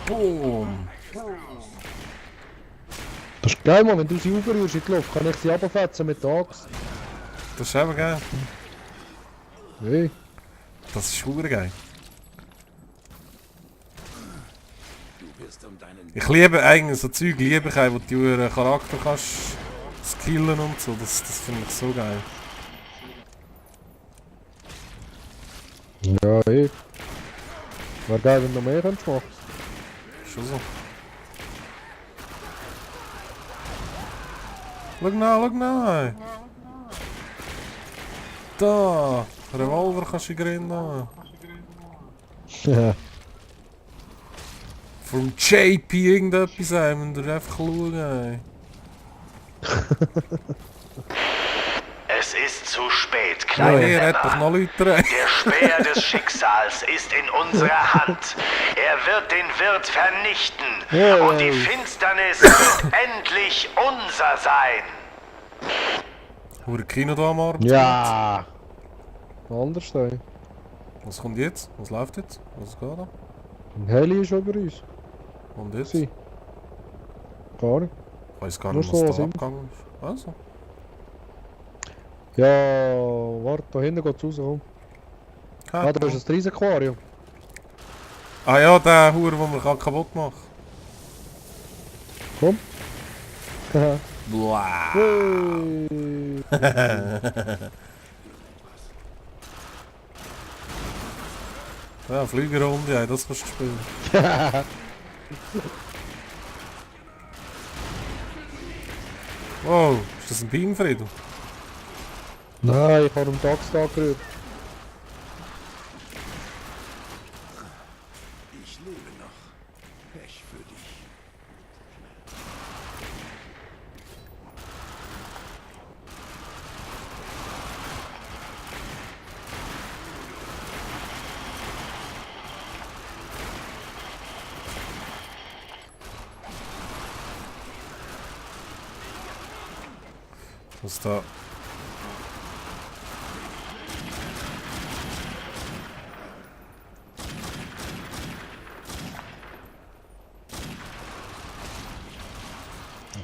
Boom! Das ist geil, Mann, wenn du sie aufrührst in die Luft, kann ich sie runterfetzen mit der Axt. Das ist eben geil. Hey. Das ist super geil. Ich liebe eigentlich so Zeug, liebe ich, wo du ihren Charakter kannst skillen und so. Das finde ich so geil. Ja, hey. Wäre geil, wenn du noch mehr könntest machen. Schon so. Schau nach! Da! Revolver kannst du grinden. Ja. Vom JP irgendetwas haben, wenn du einfach schauen. Ey. Es ist zu spät, Ja, kleine hier hat doch Emma. noch Leute rein. Der Speer des Schicksals ist in unserer Hand. Er wird den Wirt vernichten. Ja, Und die ja. Finsternis wird endlich unser sein. Hure Kino da am Abend. Ja. Anders, ey. Was kommt jetzt? Was läuft jetzt? Was geht da? Ein Heli ist über uns. Und jetzt? Sie. Gar nicht. Ich weiß gar Nur nicht, was so da sind. abgegangen ist. Also. Ja, warte, da hinten geht's raus, komm. Ah, da ist ein riesen Aquarium. Ah ja, der Hure, den man kaputt machen Komm. kann. Hey. Ja, Flügerrunde, ja, das kannst du spielen. Wow, ist das ein Beamfriedel? Nein, ich habe am Tax da gerührt. Ich lebe noch. Pech für dich. Was da?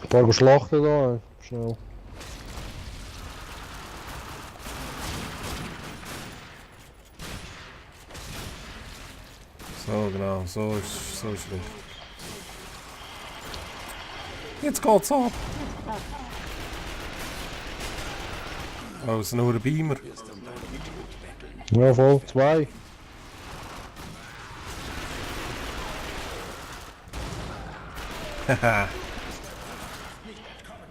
Ein paar Schlachten da, ey. Schnell. So, genau, so ist richtig. Jetzt geht's ab! Oh, es ist nur ein Beamer. Ja, voll. 2. Haha.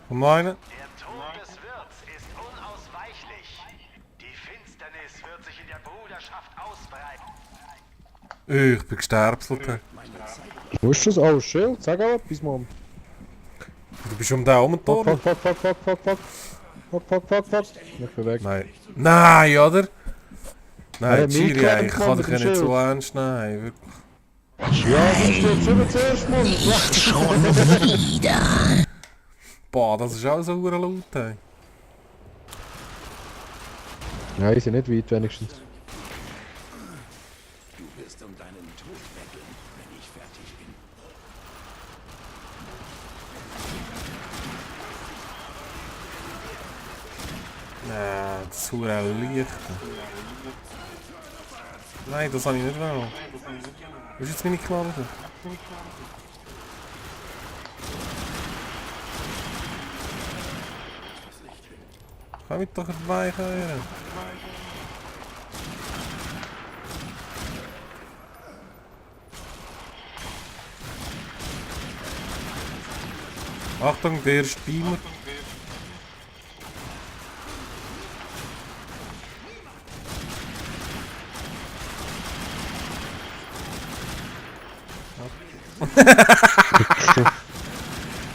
Und noch einen? Der Tod des Wirts ist unausweichlich. Die Finsternis wird sich in der Bruderschaft ausbreiten. Ich bin gesterbselt. Wo ist das? Oh, Schild. Sag auch etwas, Mann. Du bist um den herumgeturnt? Fuck. Ich bin weg. Nein. Nein, oder? Nein, Ja, Chiri, Milka ich kann mit dich ja dem nicht so Schild. ernst nehmen. Hey, wirklich. Ja, das steht schon zuerst, Mann. Boah, das ist auch so hure laut. Hey. Nein, die sind nicht weit, wenigstens. Du wirst um deinen Tod betteln, wenn ich fertig bin. Nee, das ist hure Licht. Nein, das habe ich nicht wollen. Wo ist jetzt meine Knarre? Kann mich doch vorbeikommen. Achtung, der erste Beamer.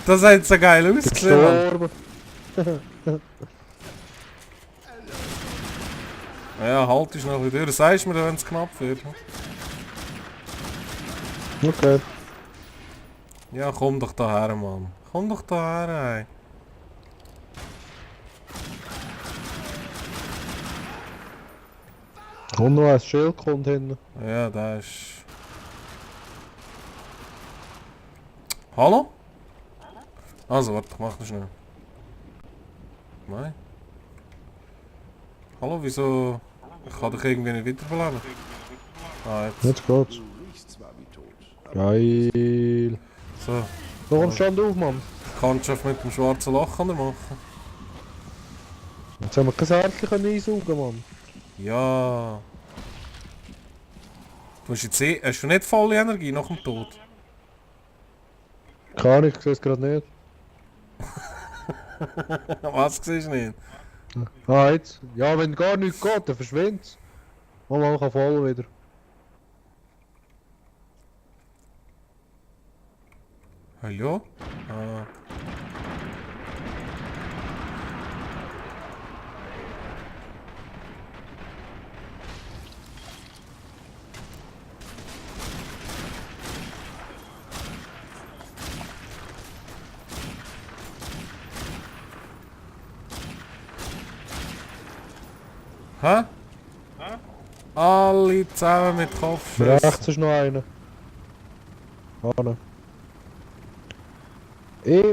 Das hat so geil ausgesehen. Mann. Gestorben. Ja, halt ist noch ein bisschen durch. Sagst du mir, wenn es knapp wird? Okay. Ja, komm doch daher, Mann. Komm doch daher, ey. Und noch ein Schild kommt hin. Ja, da ist... Hallo? Also, warte, ich mach das schnell. Nein. Hallo, wieso? Ich kann dich irgendwie nicht wiederbeleben. Ah, jetzt. Jetzt geht's. Du riechst zwar wie tot, Geil. So. So, komm, stand auf, Mann. Kannschaft mit dem schwarzen Loch kann er machen. Jetzt haben wir kein Särtchen einsaugen, Mann. Ja. Du hast jetzt hast du nicht volle Energie nach dem Tod? Keine Ahnung, ich sehe es gerade nicht. Was siehst du nicht? Ah, jetzt. Ja, wenn gar nichts geht, dann verschwindet's. Und man kann voll wieder. Hallo? Ah. Hä? Alle zusammen mit Kopfschuss. Rechts ist noch einer. Ah, ne.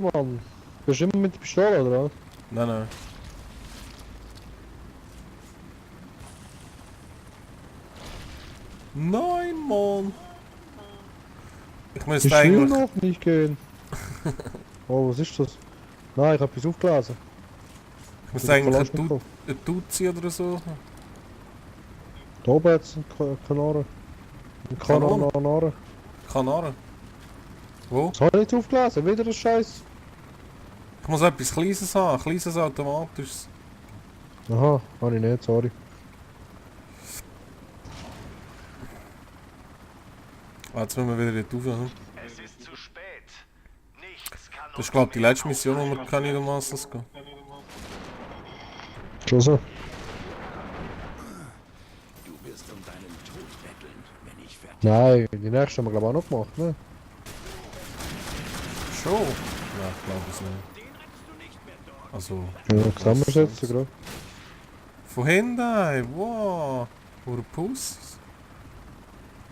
Mann. Bist du immer mit der Pistole, oder was? Nein, nein. Nein, Mann! Ich müsste Ich will eigentlich... noch nicht gehen. Oh, was ist das? Nein, ich hab etwas aufgelesen. Ich müsste eigentlich Kalaschnikow. ein Tutsi oder so. Da oben hat's einen Kanaren. Kanon? Kanaren. Kanaren. Wo? Das habe ich nicht aufgelesen, wieder ein Scheiß. Ich muss etwas Kleines haben, ein kleines automatisches. Aha, habe ich nicht, sorry. Ah, jetzt müssen wir wieder dort rauf. Hm? Es ist zu spät. Nichts kann Das ist glaube ich die letzte Mission, wo wir einigermaßen gehen. Schon so. du wirst um deinen Tod betteln, wenn ich fertig Nein, die nächste haben wir glaube ich auch noch gemacht, ne? Schon? Ja, ich glaube es nicht. Also... Ja, sehen wir es jetzt gerade. Von hinten, ey, wow! Pure Puss.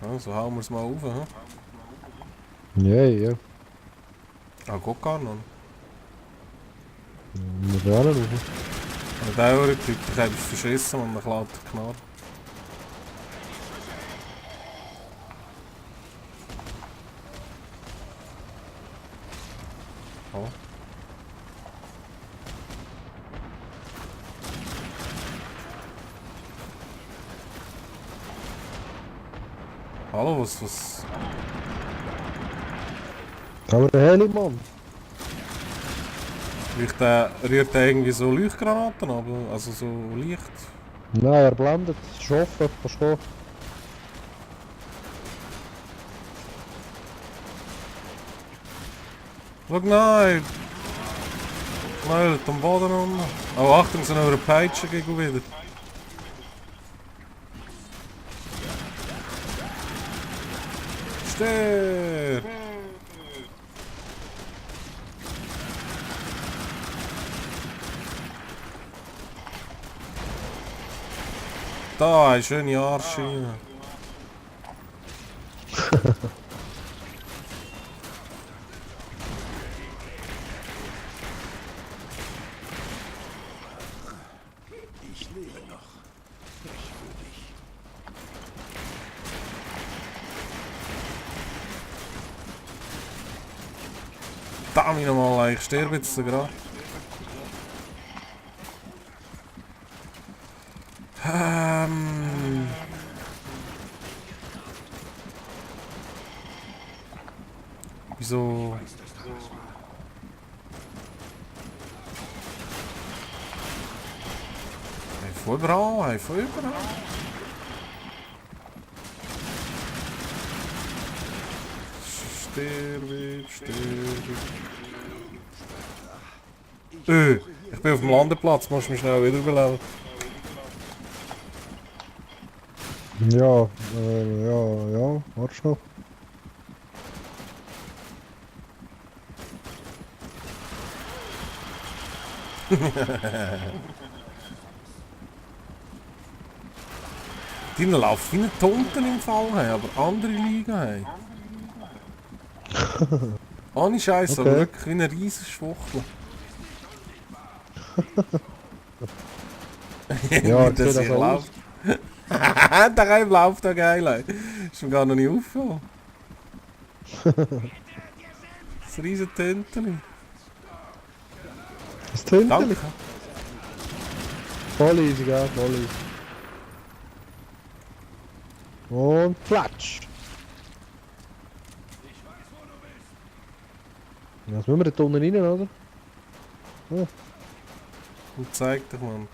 Also hauen wir es mal auf, hm? Ja, ja. Ah, geht gar nicht. Wir gehen auch nicht rauf. Und der Typ, ich habe es verschissen und dann klaut er Knarre. Oh. Hallo, was? Aber der Heli, Mann. Rührt der irgendwie so Leuchtgranaten ab? Also so Licht? Nein, er blendet. Es ist offen, kannst gehen. Schau, nein! Knallt am Boden unten. Oh, Achtung, sind noch eine Peitsche gegen wieder. Stirb! Da, eine schöne Arschschiene. ich lebe noch. Pech für dich. Damn nochmal, ich sterbe jetzt gerade. Wieso? Hij voll überall. Sterbe. Ich bin auf dem Landeplatz, musst mich schnell wiederbeleben. Ja, warte schnell. Die laufen wie ein Tonten im Fall, hey, aber andere liegen. Hey. Ohne Scheiße, Okay. aber wirklich wie eine riesen Schwuchtel. Ja, Wie das sieht hier das läuft. Der Reim läuft da geil. Ey. Ist mir gar noch nicht aufgefallen. Das riesen Tünteli. Das Tünteli. Danke. Voll easy, gell? Voll easy. Und platsch. Jetzt müssen wir da unten rein, oder? Und zeig dich, Mann.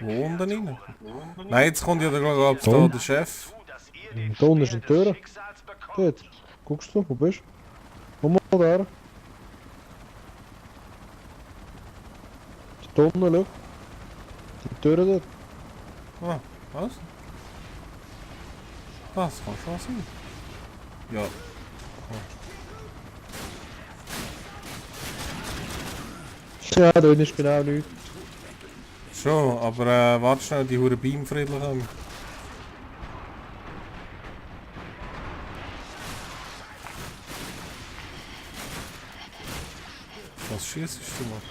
Wo unten rein? Nein, jetzt kommt ja der, glaub ich, da der Chef. Dass ihr den Da unten ist Speer eine Tür. des Schicksals bekommt. Dort. Guckst du, wo bist du? Komm mal da. Da unten, schau. Die Tür dort. Ah, was? Das kann schon sein. Ja. Ja, da ist genau nichts. Schon, aber warte schnell, die hure Beamfriedler haben. Was schießt du, Mann?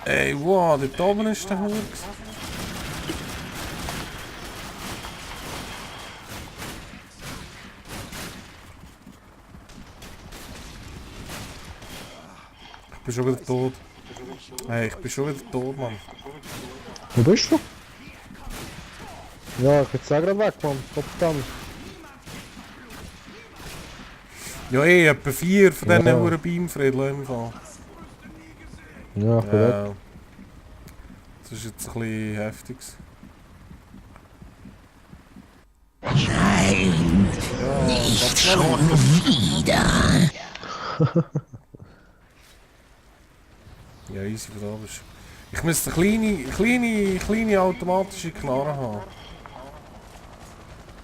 Ey, wow, dort oben ist der Hurg. Ich bin schon wieder tot. Hey, ich bin schon wieder tot, Mann. Wo bist du? Ja, ich bin jetzt auch gerade weg, Mann. Kopfdammt. Ja, etwa 4 von diesen Ja. Huren Beamfriedler im Fall. Ja, ich bin weg. Ja. Das ist jetzt ein bisschen heftig. Nein! Ja, nicht schon wieder! Ja, easy, was da bist. Ich müsste eine kleine automatische Knarre haben.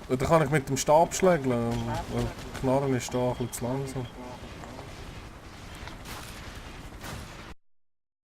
Und dann kann ich mit dem Stab schlägeln, weil die Knarre ist da ein bisschen zu langsam.